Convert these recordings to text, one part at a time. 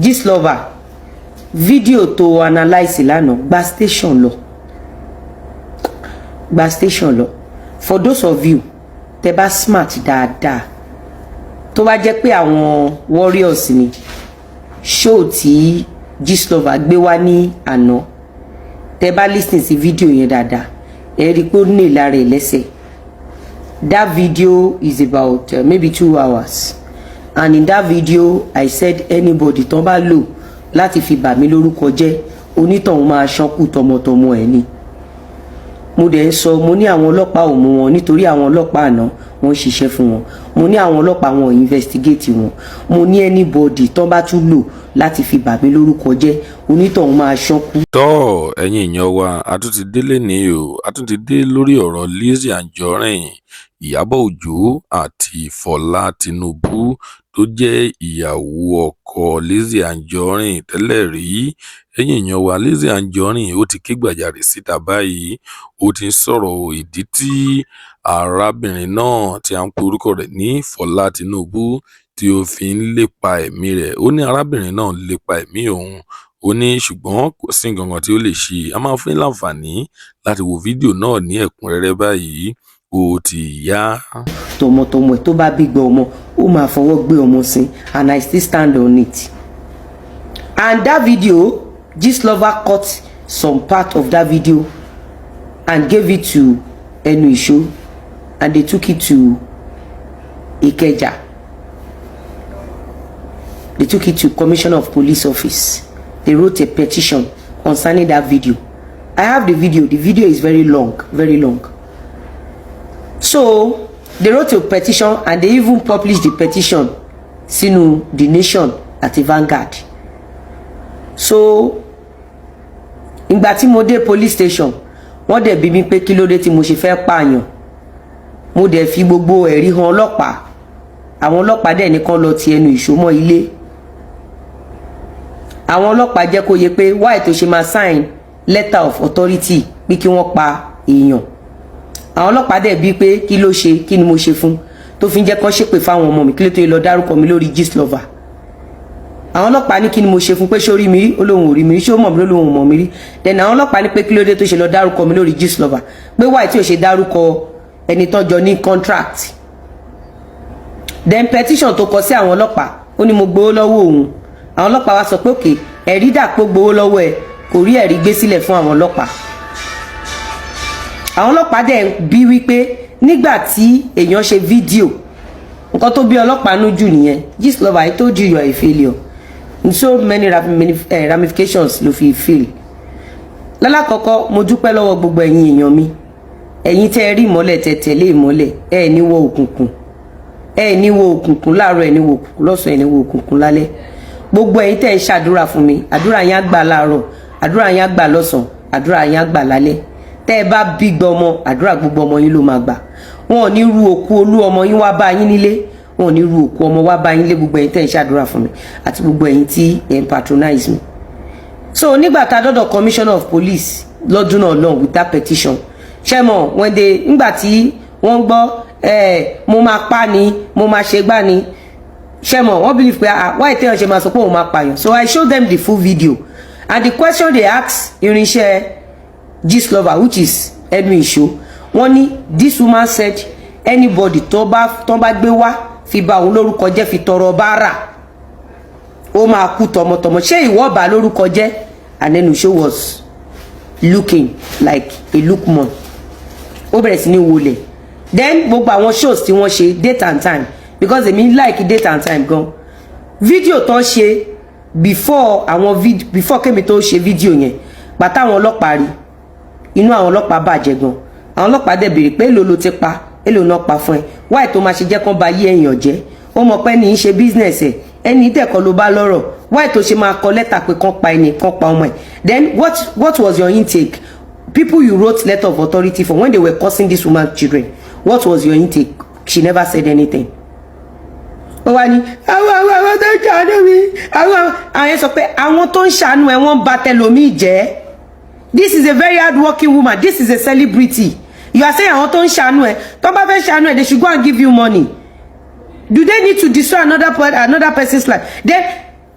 Gistlover, fídíò tó analyse lánàá, gba station lọ, gba station lọ. For those of you tẹ bá smart dáadáa, tó bá jẹ́ pé àwọn warriors ni, show tí Gistlover gbé wá ní àná, tẹ bá listen sí fídíò yẹn dáadáa, ẹ rí i pé ó ní ìlara ẹ lẹ́sẹ̀. That video is about maybe 2 hours, and in that video I said anybody tó bá lò láti fi bà mí lórúkọ jẹ́, onítọ̀hún máa ṣánkù tọmọtọmọ ẹ̀ ni. Mo dẹ̀ ń sọ, mo ní àwọn ọlọ́pàá ò mú wọn nítorí àwọn ọlọ́pàá àná, wọ́n ń ṣiṣẹ́ fún wọn. Mo ní àwọn ọlọ́pàá, wọn ò investigate wọn. Mo ní anybody tó bá tún lò láti fi bà mí lórúkọ jẹ́, onítọ̀hún máa ṣánkú. Tọ́, ẹ̀yin èèyàn wa, a tún ti délé ní o. A tún ti dé lórí ọ̀rọ̀ Lizzy Anjorin, Ìyábọ̀ Òjó àti Fọlá Tìǹbù tó jẹ́ ìyàwó ọkọ Lizzy Anjorin tẹ́lẹ̀ rí. Ẹ̀yin èèyàn wa, Lizzy Anjorin ó ti ké gbàjarè síta báyìí. Ó ti ń sọ̀rọ̀ ìdí tí arábìnrin náà tí à ń pe orúkọ rẹ̀ ní Fọlá Tìǹbù tí ó fi ń lépa ẹ̀mí rẹ̀. Ó ní arábìnrin náà ń lépa ẹ̀mí òun. Ó ní ṣùgbọ́n kò sí nǹkan kan tí ó lè ṣe. A máa fún yín láǹfààní láti wo fídíò náà ní ẹ̀kúnrẹ́rẹ́ báyìí. Ó ti yá. Tọmọtọmọ ẹ tó bá bí gbọ ọmọ, ó máa fọwọ́ gbé ọmọ sí, and I still stand on it. And that video, Gistlover cut some part of that video and gave it to Enu Isho, and they took it to Ikeja. They took it to Commissioner of Police office. They wrote a petition concerning that video. I have the video. The video is very long, very long. So they wrote a petition and they even published the petition sínú The Nation àti Vanguard. So ìgbà tí mo dé police station, wọ́n dẹ̀ bi mí pé kí ló dé tí mo ṣe fẹ́ pààyàn. Mo dẹ̀ fi gbogbo ẹ̀rí hàn ọlọ́pàá. Àwọn ọlọ́pàá dẹ̀ ní kán lọ ti ẹnu ìṣó mọ́ ilé. Àwọn ọlọ́pàá jẹ́ kó yé pé why tó ṣe máa sign letter of authority pé kí wọ́n pa èèyàn. Àwọn ọlọ́pàá dẹ̀ bí pé kí ló ṣe, kí ni mo ṣe fún tó fi ń jẹ́ kán ṣépè fáwọn ọmọ mi, kí ló tó yẹ lọ dárúkọ mi lórí Gistlover. Àwọn ọlọ́pàá ní kí ni mo ṣe fún, pé ṣó rí mi rí? Ó lóun ò rí mi rí. Ṣó mọ̀ mi? Ó lóun ò mọ̀ mi rí. Then àwọn ọlọ́pàá ní pé kí ló dé tó ṣe lọ dárúkọ mi lórí Gistlover, pé why tí ò ṣe dárúkọ ẹni tó jọ ní contract. Then petition tó kọ sí àwọn ọlọ́pàá, ó ní mo gbowó lọ́wọ́ òun. Àwọn ọlọ́pàá wá sọ pé òkè ẹ̀rí dà pé ó gbowó lọ́wọ́ ẹ̀, kò rí ẹ̀rí gbé sílẹ̀ fún àwọn ọlọ́pàá. Àwọn ọlọ́pàá dẹ̀ bí wípé nígbà tí èèyàn ṣe fídíò, nǹkan tó bí ọlọ́pàá nú jù nìyẹn. Gistlover, I told you, you are a failure in so many ramifications ló fi fail. Lálàkọ́kọ́, mo dúpẹ́ lọ́wọ́ gbogbo ẹ̀yin èèyàn mi, ẹ̀yin tẹ́ ẹ rí ìmọ́lẹ̀, tẹ́ tẹ̀lé ìmọ́lẹ̀. Ẹ ní wọ òkùnkùn, ẹ ní wọ òkùnkùn láàárọ̀, ẹ ní wọ òkùnkùn lọ́sàn-án, ẹ ní wọ òkùnkùn lálẹ́. Gbogbo ẹ̀yin tẹ́ ń ṣàdúrà fún mi, àdúrà yín á gbà láàárọ̀, àdúrà yín á gbà lọ́sàn-án, àdúrà yín á gbà lálẹ́. Tẹ́ ẹ bá bí gbọ́ ọmọ, àdúrà gbogbo ọmọ yín ló máa gbà. Wọn ò ní ru òkú olú ọmọ yín wá bá yín nílé, wọn ò ní ru òkú ọmọ wá bá yín lé. Gbogbo ẹ̀yin tẹ́ ń ṣàdúrà fún mi àti gbogbo ẹ̀yin tí ẹ̀ ń patronize mi. So nígbà tá a dọ́dọ̀ Commissioner of Police lọ́dún náà lọ́n with that petition, ṣé mọ̀, when they, nígbà tí wọ́n gbọ́ ẹ̀, mo máa pa ni, mo máa ṣe gbá ni, ṣé mọ̀, wọ́n believe pé, ah, why téèyàn ṣe máa sọ pé òun máa pààyàn? So I showed them the full video, and the question they ask irinṣẹ́ Gistlover, which is ẹnu ìṣó, wọ́n ní this woman said anybody tó bá gbé wá fi bà òun lórúkọ jẹ́, fi tọrọ báárà, ó máa kú tọmọtọmọ. Ṣé ìwọ bà lórúkọ jẹ́? And ẹnu ìṣó was looking like a Lukman. Ó bẹ̀rẹ̀ sí ní wọlé. Then gbogbo àwọn shows tí wọ́n ṣe, date and time, because èmi like date and time gan. Fídíò tó ń ṣe before àwọn video, before kémi tó ṣe fídíò yẹn, pàtó àwọn ọlọ́pàá rí, inú àwọn ọlọ́pàá bàjẹ́ gan. Àwọn ọlọ́pàá dẹ̀ béèrè pé èló ló ti pa, èló náà pa fún ẹ, wáì tó máa ṣe jẹ́ kán ba yí èèyàn jẹ́? Ó mọ̀ pé ní í ṣe business ẹ̀, ẹni dẹ̀kọ́ ló bá lọ́rọ̀, wáì tó ṣe máa kọ lẹ́tà pé kán pa ẹnì kán pa ọmọ ẹ̀? Then what was your intake? People you wrote letter of authority for, when they were cursing this woman children, what was your intake? She never said anything. Ó wá ní àwọn tó ń ṣàánú mi, àwọn yẹn sọ pé àwọn tó ń ṣàánú ẹ, wọ́n ń ba tẹlòmíì jẹ́. This is a very hard working woman. This is a celebrity. You are saying àwọn tó ń ṣàánú ẹ, tó bá fẹ́ ṣàánú ẹ, they should go and give you money. Do they need to destroy another person's life? Then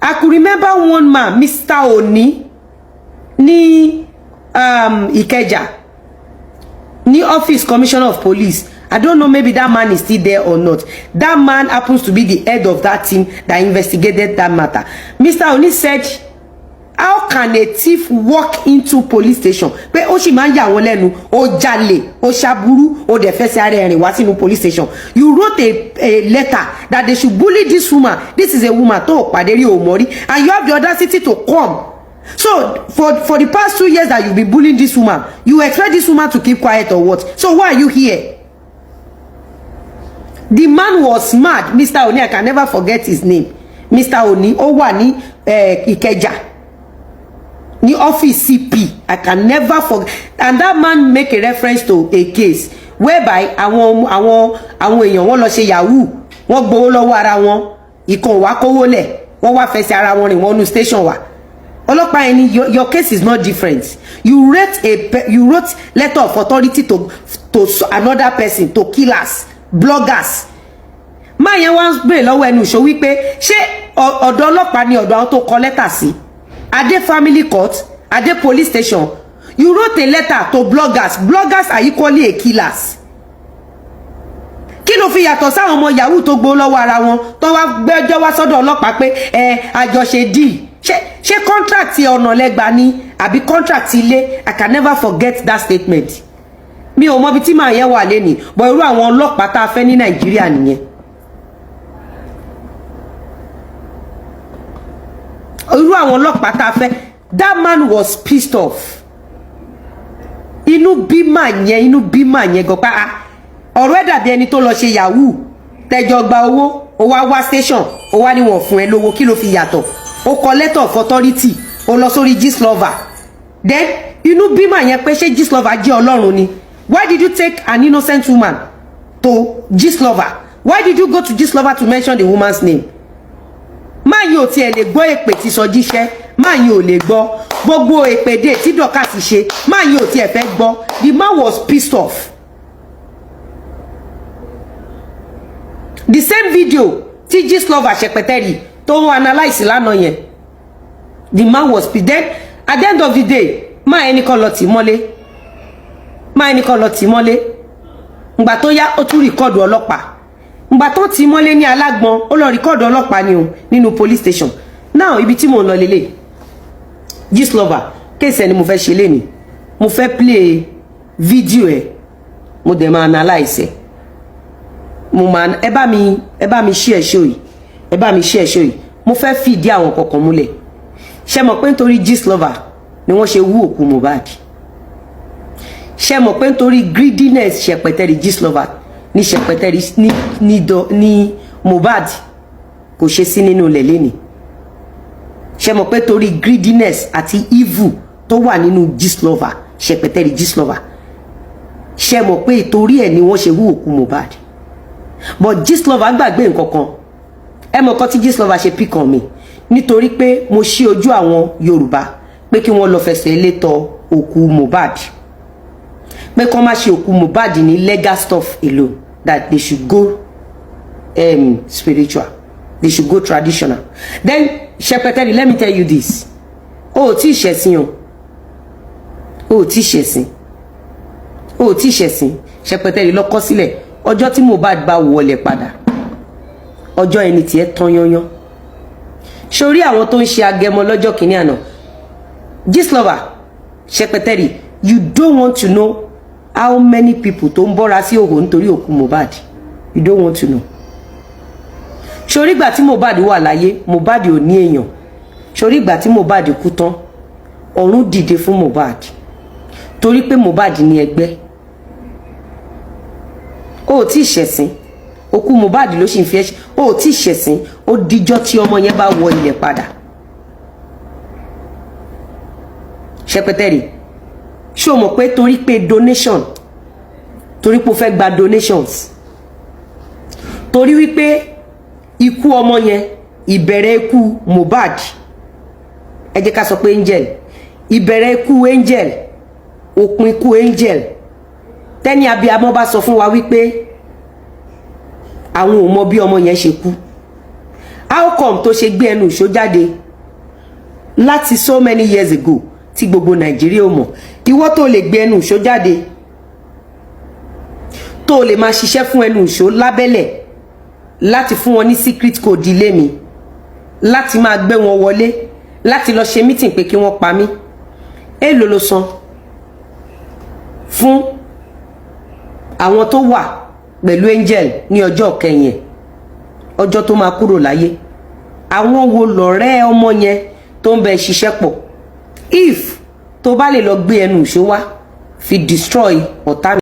I could remember one man, Mr. Oni, ní Ìkẹjà, ní office commissioner of police. I don't know, maybe that man is still there or not. That man happens to be the head of that team that investigated that matter. Mr. Oni said, how can a thief walk into police station? Pé ó sì máa ń yà wọ́n lẹ́nu. Ó jalè, ó ṣaburú, ó dẹ̀ fẹsẹ̀ ara ẹ̀ rìn wá sínú police station. You wrote a letter that they should bully this woman. This is a woman tó pàdé rí, ò mọ̀ rí, and you have the audacity to come. So for the past 2 years that you been bullying this woman, you expect this woman to keep quiet or what? So why are you here? The man was mad. Mr. Oni, I can never forget his name. Mr. Oni, ó wà ní Ìkẹjà, ní office CP. I can never forget. And that man make a reference to a case whereby àwọn èèyàn, wọ́n lọ ṣe yahoo, wọ́n gbowó lọ́wọ́ ara wọn, ìkan wá kówó lẹ̀, wọ́n wá fẹsẹ̀ ara wọn rìn wọnú station wa. Ọlọ́pàá yẹn ni, your case is not different. You wrote letter of authority to another person, to killers, bloggers. Máa yẹn wá ń gbé lọ́wọ́ ẹnu ìṣó wípé ṣé ọ̀dọ̀ ọlọ́pàá ni ọ̀dọ̀ àwọn tó kọ lẹ́tà sí Adé family court, Adé police station. You wrote a letter to bloggers. Bloggers are equally a killers. Kí ló fi yàtọ̀ sáwọn ọmọ yahoo tó gbó lọ́wọ́ ara wọn, tó wá gbẹ́jọ́ wá sọ́dọ̀ ọlọ́pàá pé ẹ àjọṣe deal? Ṣé contract ọ̀nà lẹ́gba ni àbí contract ilé? I can never forget that statement. Mi ò mọ ibi tí màá yẹn wà lẹ́nìí, bọ̀ irú àwọn ọlọ́pàá tá a fẹ́ ní Nàìjíríà nìyẹn. Irú àwọn ọlọ́pàá tá a fẹ́. That man was pissed off. Inú bí màá yẹn, inú bí màá yẹn gan pa. Ọ̀rọ̀ ẹ̀ dàbí ẹni tó lọ ṣe yahoo, tẹjọ gba owó, ó wá wá station, ó wá ní wọ́n fún ẹ lówó. Kí ló fi yàtọ̀? Ó kọ letter of authority, ó lọ sórí Gistlover. Then inú bí màá yẹn pé ṣé Gistlover jẹ́ Ọlọ́run ni? Why did you take an innocent woman to Gistlover? Why did you go to Gistlover to mention the woman's name? Máa yín ò tiẹ̀ lè gbọ́ èpè tí sọ jíṣẹ́, máa yín ò lè gbọ́ gbogbo èpè dé tí Dorcas ṣe, máa yín ò tiẹ̀ fẹ́ gbọ́. The man was pissed off. The same video tí Gistlover Ṣẹpẹtẹrì tó ń analyse lánàá yẹn, the man was pissed. Then at the end of the day, máa ẹnì kan lọ tì mọ́lé, máa ẹnì kan lọ tì mọ́lé. Ngbà tó yá, ó tún record ọlọ́pàá. Ngbà tó tì mọ́lé ní Alágbọ̀n, ó lọ record ọlọ́pàá ni o, nínú police station. Now, ibi tí mò ń lọ lélẹ̀, Gistlover case ẹni mo fẹ́ ṣe léni. Mo fẹ́ play video ẹ̀, mo dẹ̀ máa analyse ẹ̀. Mo máa ẹ bá mi share show yìí, ẹ bá mi share show yìí. Mo fẹ́ fìdí àwọn kọ̀ọ̀kan múlẹ̀. Ṣé mọ̀ pé nítorí Gistlover ni wọ́n ṣe wú òkú Mohbad? Ṣé mọ̀ pé nítorí greediness Ṣẹpẹtẹrì Gistlover ní Ṣẹpẹtẹrì ní Mohbad kò ṣe sí nínú ilẹ̀ lẹ́nìí? Ṣé mọ̀ pé torí greediness àti evil tó wà nínú Gistlover, Ṣẹpẹtẹrì Gistlover, ṣé mọ̀ pé torí ẹ̀ ni wọ́n ṣe wú òkú Mohbad? But Gistlover gbàgbé nǹkan kan. Ẹ mọ̀ kan tí Gistlover ṣe pick on me, nítorí pé mo ṣí ojú àwọn Yorùbá pé kí wọ́n lọ fẹsẹ̀ létọ̀ òkú Mohbad, pé kọ́ má ṣe òkú Mohbad ní legal stuff alone, that they should go spiritual, they should go traditional. Then Ṣẹpẹtẹrì, let me tell you this: o ò tí ì ṣẹ̀sìn o, o ò tí ì ṣẹ̀sìn, o ò tí ì ṣẹ̀sìn. Ṣẹpẹtẹrì, lọ kọ sílẹ̀, ọjọ́ tí Mohbad bá wọlé padà, ọjọ́ ẹni tiẹ̀ tán yányán. Sórí àwọn tó ń ṣe agẹmọ lọ́jọ́ kìíní àná, Gistlover, Ṣẹpẹtẹrì, you don't want to know how many people tó ń bọ́ra sí òhò nítorí òkú Mohbad. You don't want to know. Sórí ìgbà tí Mohbad wà láyé, Mohbad ò ní èèyàn. Sórí ìgbà tí Mohbad kú tán, ọ̀run dìde fún Mohbad, torí pé Mohbad ní ẹgbẹ́. O ò tí ì ṣẹ̀sìn. Òkú Mohbad ló sì ń fi ẹ́ ṣe. O ò tí ì ṣẹ̀sìn. Ó díjọ́ tí ọmọ yẹn bá wọ ilẹ̀ padà. Ṣẹpẹtẹrì, ṣé o mọ̀ pé torí pé donation, torí pé o fẹ́ gba donations, torí wípé ikú ọmọ yẹn, ìbẹ̀rẹ̀ ikú Mohbad, ẹ jẹ́ ká sọ pé angel, ìbẹ̀rẹ̀ ikú angel, òpin ikú angel, tẹ́ni abiyamọ bá sọ fún wa wípé àwọn ò mọ bí ọmọ yẹn ṣe kú. How come tó ṣe gbé ẹnu ìṣó jáde láti so many years ago tí gbogbo Nàìjíríà ò mọ̀? Ìwọ tó lè gbé ẹnu ìṣó jáde, tó lè máa ṣiṣẹ́ fún ẹnu ìṣó lábẹ́lẹ̀ láti fún wọn ní secret code ilé mi, láti máa gbé wọn wọlé, láti lọ ṣe meeting pé kí wọ́n pa mí, èèlò ló san fún àwọn tó wà pẹ̀lú Angel ní ọjọ́ kẹyìn ẹ̀, ọjọ́ tó máa kúrò láyé? Àwọn wo lọ̀rẹ́ ọmọ yẹn tó ń bẹ ṣiṣẹ́ pọ̀? If tó bá lè lọ gbé ẹnu ìṣó wá fi destroy ọ̀tá mi.